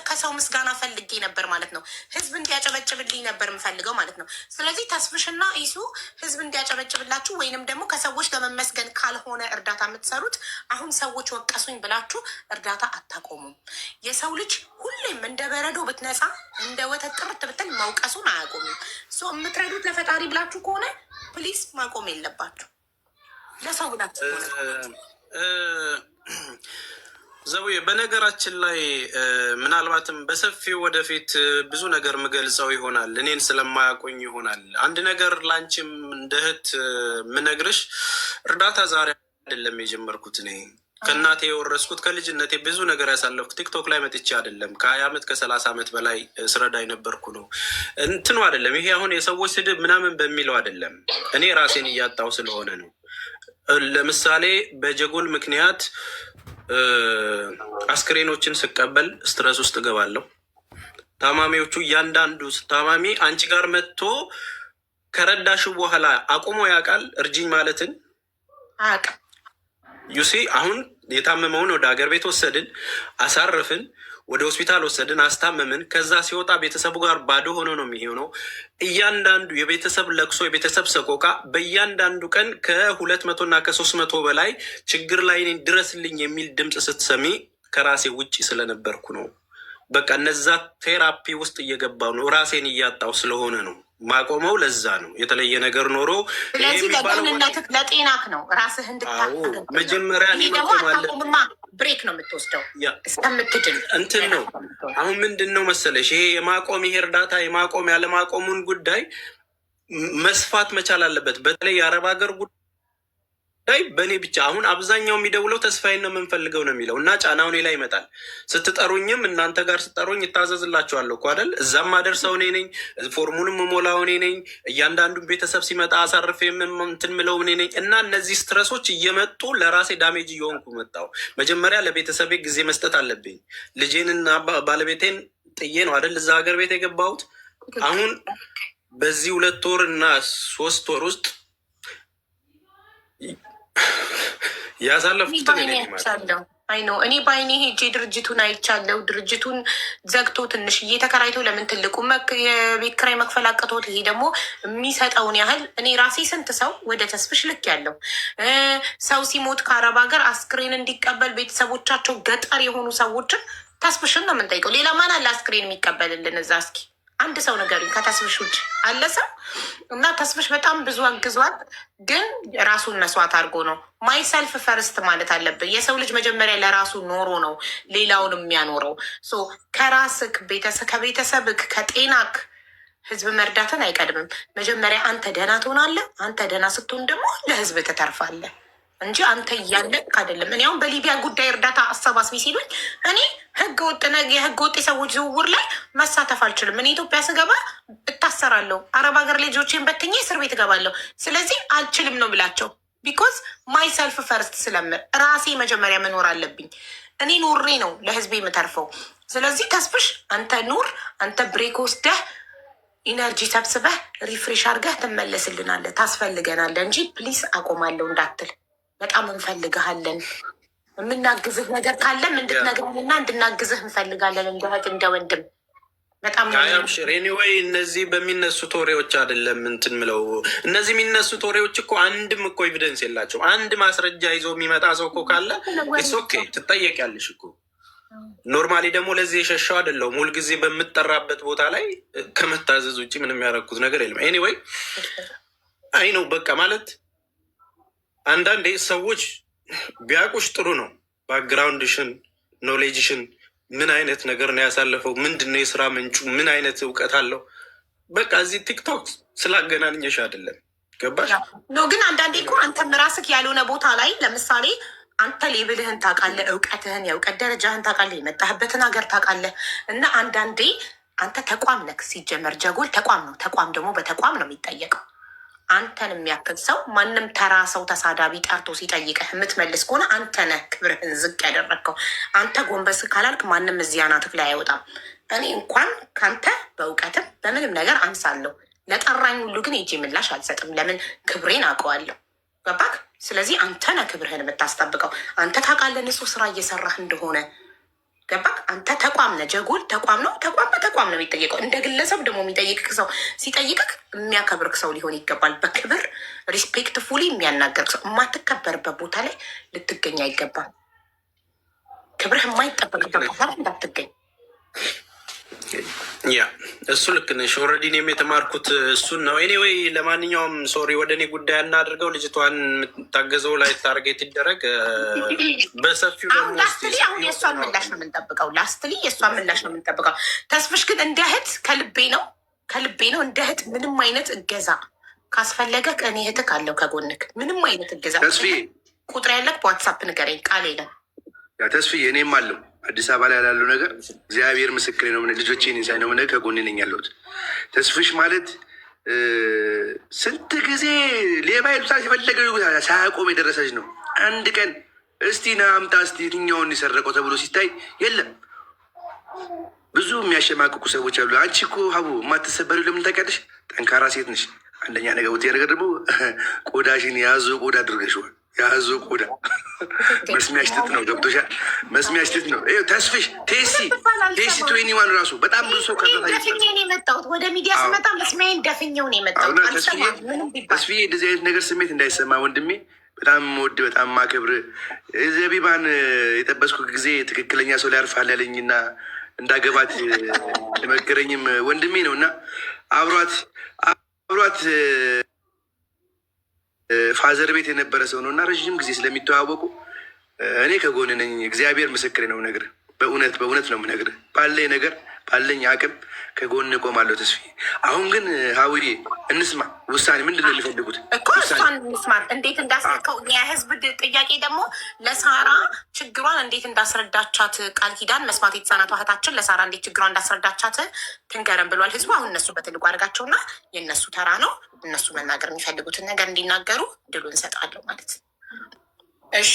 ከሰው ምስጋና ፈልጌ ነበር ማለት ነው። ህዝብ እንዲያጨበጭብልኝ ነበር የምፈልገው ማለት ነው። ስለዚህ ተስፍሽና ኢሱ ህዝብ እንዲያጨበጭብላችሁ ወይንም ደግሞ ከሰዎች ለመመስገን ካልሆነ እርዳታ የምትሰሩት፣ አሁን ሰዎች ወቀሱኝ ብላችሁ እርዳታ አታቆሙም። የሰው ልጅ ሁሌም እንደ በረዶ ብትነጻ፣ እንደ ወተት ጥርት ብትል መውቀሱን አያቆሙም። So የምትረዱት ለፈጣሪ ብላችሁ ከሆነ please ማቆም የለባችሁ። ለሰው ብላችሁ ከሆነ። ዘውዬ፣ በነገራችን ላይ ምናልባትም በሰፊው ወደፊት ብዙ ነገር ምገልጸው ይሆናል። እኔን ስለማያውቁኝ ይሆናል። አንድ ነገር ላንቺም እንደ እህት ምነግርሽ፣ እርዳታ ዛሬ አይደለም የጀመርኩት። እኔ ከእናቴ የወረስኩት፣ ከልጅነቴ ብዙ ነገር ያሳለፍኩት፣ ቲክቶክ ላይ መጥቼ አይደለም። ከ20 ዓመት ከ30 ዓመት በላይ ስረዳ የነበርኩ ነው። እንትኑ አይደለም፣ ይሄ አሁን የሰዎች ስድብ ምናምን በሚለው አይደለም። እኔ ራሴን እያጣው ስለሆነ ነው። ለምሳሌ በጀጎል ምክንያት አስክሬኖችን ስቀበል stress ውስጥ እገባለሁ። ታማሚዎቹ፣ እያንዳንዱ ታማሚ አንቺ ጋር መጥቶ ከረዳሽው በኋላ አቁሞ ያውቃል እርጂኝ ማለትን? አያውቅም። You see፣ አሁን የታመመውን ወደ ሀገር ቤት ወሰድን፣ አሳረፍን፣ ወደ ሆስፒታል ወሰድን፣ አስታመምን። ከዛ ሲወጣ ቤተሰቡ ጋር ባዶ ሆኖ ነው የሚሆነው። እያንዳንዱ የቤተሰብ ለቅሶ፣ የቤተሰብ ሰቆቃ፣ በእያንዳንዱ ቀን ከ200 እና ከ300 በላይ ችግር ላይ ነኝ ድረስልኝ የሚል ድምፅ ስትሰሚ ከራሴ ውጭ ስለነበርኩ ነው። በቃ እነዛ therapy ውስጥ እየገባው ነው። ራሴን እያጣው ስለሆነ ነው ማቆመው። ለዛ ነው፣ የተለየ ነገር ኖሮ ይሄ ስለዚህ የሚባለው ለደህንነትህ ለጤናህ ነው፣ ራስህ እንድታገግም ነው። መጀመሪያ እኔ ይሄ ደግሞ መቆም አለ አታቆምማ፣ break ነው የምትወስደው እስከምትድን። እንትን ነው። አሁን ምንድን ነው መሰለሽ፣ ይሄ የማቆም፣ ይሄ እርዳታ የማቆም ያለማቆሙን ጉዳይ መስፋት መቻል አለበት። በተለይ የአረብ ሀገር ጉዳይ በእኔ ብቻ፣ አሁን አብዛኛው የሚደውለው ተስፋዬን ነው የምንፈልገው ነው የሚለው እና ጫናው እኔ ላይ ይመጣል። ስትጠሩኝም፣ እናንተ ጋር ስጠሩኝ እታዘዝላችኋለሁ እኮ አይደል? እዛም አደርሰው እኔ ነኝ፣ ፎርሙንም እሞላው እኔ ነኝ። እያንዳንዱን ቤተሰብ ሲመጣ አሳርፌ እንትን ምለው እኔ ነኝ እና እነዚህ stress ኦች እየመጡ ለራሴ damage እየሆንኩ መጣሁ። መጀመሪያ ለቤተሰቤ ጊዜ መስጠት አለብኝ። ልጄንና ባለቤቴን ጥዬ ነው አይደል እዛ ሀገር ቤት የገባሁት። አሁን በዚህ 2 ወር እና 3 ወር ውስጥ ያሳለፍኩትን እኔ ባይኔ ነኝ ማለት ነው። አይቻለሁ። I know፣ እኔ ባይኔ ሄጄ ድርጅቱን አይቻለሁ። ድርጅቱን ዘግቶ ትንሽዬ ተከራይቶ ለምን ትልቁ የቤት ኪራይ መክፈል አቅቶት፣ ይሄ ደግሞ የሚሰጠውን ያህል እኔ ራሴ ስንት ሰው ወደ ተስፍሽ ልክ ያለው፣ ሰው ሲሞት ከአረብ ሀገር አስክሬን እንዲቀበል ቤተሰቦቻቸው ገጠር የሆኑ ሰዎችን ተስፍሽን ነው የምንጠይቀው። ሌላ ማን አለ አስክሬን የሚቀበልልን እዛ? እስኪ አንድ ሰው ንገሩኝ፣ ከተስፍሽ ውጭ አለ ሰው? እና ተስፍሽ በጣም ብዙ አግዟል፣ ግን ራሱን መስዋዕት አድርጎ ነው። Myself first ማለት አለብን። የሰው ልጅ መጀመሪያ ለራሱ ኖሮ ነው ሌላውን የሚያኖረው። So ከራስክ ከቤተሰብክ ከጤናክ ህዝብ መርዳትን አይቀድምም። መጀመሪያ አንተ ደህና ትሆናለህ። አንተ ደህና ስትሆን ደግሞ ለህዝብ ትተርፋለህ እንጂ አንተ እያለቅ አይደለም። እኔ አሁን በሊቢያ ጉዳይ እርዳታ አሰባስቢ ሲሉኝ እኔ ህገ ወጥ የህገ ወጥ የሰዎች ዝውውር ላይ መሳተፍ አልችልም። እኔ ኢትዮጵያ ስገባ እታሰራለሁ። አረብ ሀገር ልጆቼን በትኜ እስር ቤት እገባለሁ። ስለዚህ አልችልም ነው ብላቸው። Because myself first ስለምል ራሴ መጀመሪያ መኖር አለብኝ። እኔ ኖሬ ነው ለህዝቤ የምተርፈው። ስለዚህ ተስፍሽ አንተ ኑር፣ አንተ break ወስደህ energy ሰብስበህ refresh አድርገህ ትመለስልናለህ፣ ታስፈልገናለህ እንጂ please አቆማለሁ እንዳትል። በጣም እንፈልግሃለን። የምናግዝህ ነገር ካለም እንድትነግረንና እንድናግዝህ እንፈልጋለን፣ እንደ እህት እንደ ወንድም። በጣም ነው። አብሽር። Anyway እነዚህ በሚነሱት ወሬዎች አይደለም እንትን ምለው። እነዚህ የሚነሱት ወሬዎች እኮ አንድም እኮ evidence የላቸው። አንድ ማስረጃ ይዞ የሚመጣ ሰው እኮ ካለ it's okay፣ ትጠየቂያለሽ እኮ። Normally ደግሞ ለዚህ የሸሻው አይደለሁም። ሁልጊዜ በምጠራበት ቦታ ላይ ከመታዘዝ ውጭ ምንም ያደረኩት ነገር የለም። Anyway I know፣ በቃ ማለት አንዳንዴ ሰዎች ቢያውቁሽ ጥሩ ነው። Background ሽን፣ knowledge ሽን፣ ምን አይነት ነገር ነው ያሳለፈው፣ ምንድን ነው የስራ ምንጩ፣ ምን አይነት እውቀት አለው። በቃ እዚህ ቲክቶክ ስላገናኘሽ አይደለም፣ ገባሽ? No፣ ግን አንዳንዴ እኮ አንተም ራስህ ያልሆነ ቦታ ላይ፣ ለምሳሌ አንተ level ህን ታውቃለህ፣ እውቀትህን፣ የእውቀት ደረጃህን ታውቃለህ፣ የመጣህበትን ሀገር ታውቃለህ። እና አንዳንዴ አንተ ተቋም ነህ። ሲጀመር ጀጎል ተቋም ነው። ተቋም ደግሞ በተቋም ነው የሚጠየቀው። አንተን የሚያክል ሰው ማንም ተራ ሰው ተሳዳቢ ጠርቶ ሲጠይቅህ የምትመልስ ከሆነ አንተ ነህ ክብርህን ዝቅ ያደረግከው። አንተ ጎንበስ ካላልክ ማንም እዚህ አናትህ ላይ አይወጣም። እኔ እንኳን ከአንተ በእውቀትም በምንም ነገር አንሳለሁ። ለጠራኝ ሁሉ ግን ሄጄ ምላሽ አልሰጥም። ለምን? ክብሬን አውቀዋለሁ። ገባክ? ስለዚህ አንተ ነህ ክብርህን የምታስጠብቀው። አንተ ታውቃለህ ንጹህ ስራ እየሰራህ እንደሆነ። ገባክ? አንተ ተቋም ነህ። ጀጎል ተቋም ነው። ተቋም በተቋም ነው የሚጠየቀው። እንደ ግለሰብ ደግሞ የሚጠይቅክ ሰው ሲጠይቅክ የሚያከብርክ ሰው ሊሆን ይገባል። በክብር respectfully የሚያናገርክ ሰው። የማትከበርበት ቦታ ላይ ልትገኝ አይገባም። ክብርህ የማይጠበቅበት ቦታ ላይ እንዳትገኝ። Yeah፣ እሱ ልክ ነሽ። Already እኔም የተማርኩት እሱን ነው። Anyway ለማንኛውም sorry፣ ወደ እኔ ጉዳይ እናድርገው። ልጅቷን የምታገዘው ላይ target ይደረግ በሰፊው። አሁን lastly አሁን የእሷን ምላሽ ነው የምንጠብቀው። Lastly የእሷን ምላሽ ነው የምንጠብቀው። ተስፍሽ ግን እንደ እህት ከልቤ ነው፣ ከልቤ ነው። እንደ እህት ምንም አይነት እገዛ ካስፈለገ እኔ እህትህ አለው ከጎንክ። ምንም አይነት እገዛ ቁጥር ያለክ በ WhatsApp ንገረኝ። ቃሌ ነው። ተስፍዬ፣ እኔም አለው አዲስ አበባ ላይ ያለው ነገር እግዚአብሔር ምስክሬ ነው። ልጆቼን ሳይ ነው ከጎኔ ነኝ ያለሁት። ተስፍሽ ማለት ስንት ጊዜ ሌባ ይሉታል የፈለገ ሳያቆም የደረሰች ነው። አንድ ቀን እስቲ ና አምጣ እስቲ የትኛውን የሰረቀው ተብሎ ሲታይ የለም። ብዙ የሚያሸማቅቁ ሰዎች አሉ። አንቺ እኮ ሀቡ የማትሰበሪው ለምን ታውቂያለሽ? ጠንካራ ሴት ነሽ። አንደኛ ነገር፣ ሁለተኛ ነገር ደግሞ ቆዳሽን የያዞ ቆዳ አድርገሽዋል። የያዞ ቆዳ መስሚያሽ ጥጥ ነው። ገብቶሻል? መስሚያሽ ጥጥ ነው። ተስፍሽ ቴሲ ቴሲ 21 ራሱ በጣም ብዙ ሰው ደፍኜ ነው የመጣሁት። ወደ ሚዲያ ስመጣ መስሚያዬን ደፍኜው ነው የመጣሁት። ተስፍዬ እንደዚህ አይነት ነገር ስሜት እንዳይሰማ ወንድሜ፣ በጣም ወድ በጣም ማከብር ዘቢባን የጠበስኩ ጊዜ ትክክለኛ ሰው ሊያርፋል ያለኝና እንዳገባት የመከረኝም ወንድሜ ነው እና አብሯት father ቤት የነበረ ሰው ነው እና ረዥም ጊዜ ስለሚተዋወቁ እኔ ከጎን ነኝ። እግዚአብሔር ምስክሬ ነው የምነግርህ፣ በእውነት በእውነት ነው የምነግርህ። ባለኝ ነገር ባለኝ አቅም ከጎን እቆማለሁ ተስፍዬ። አሁን ግን ሀውዬ እንስማ፣ ውሳኔ ምንድን ነው የሚፈልጉት እኮ እሷን እንስማት፣ እንዴት እንዳስረከው የህዝብ ጥያቄ ደግሞ ለሳራ ችግሯን እንዴት እንዳስረዳቻት ቃል ኪዳን መስማት የተሳናት እህታችን ለሳራ እንዴት ችግሯን እንዳስረዳቻት ትንገረን ብሏል ህዝቡ። አሁን እነሱ በትልቁ አድርጋቸውና የእነሱ ተራ ነው። እነሱ መናገር የሚፈልጉትን ነገር እንዲናገሩ ድሉ እንሰጣለሁ ማለት እሺ።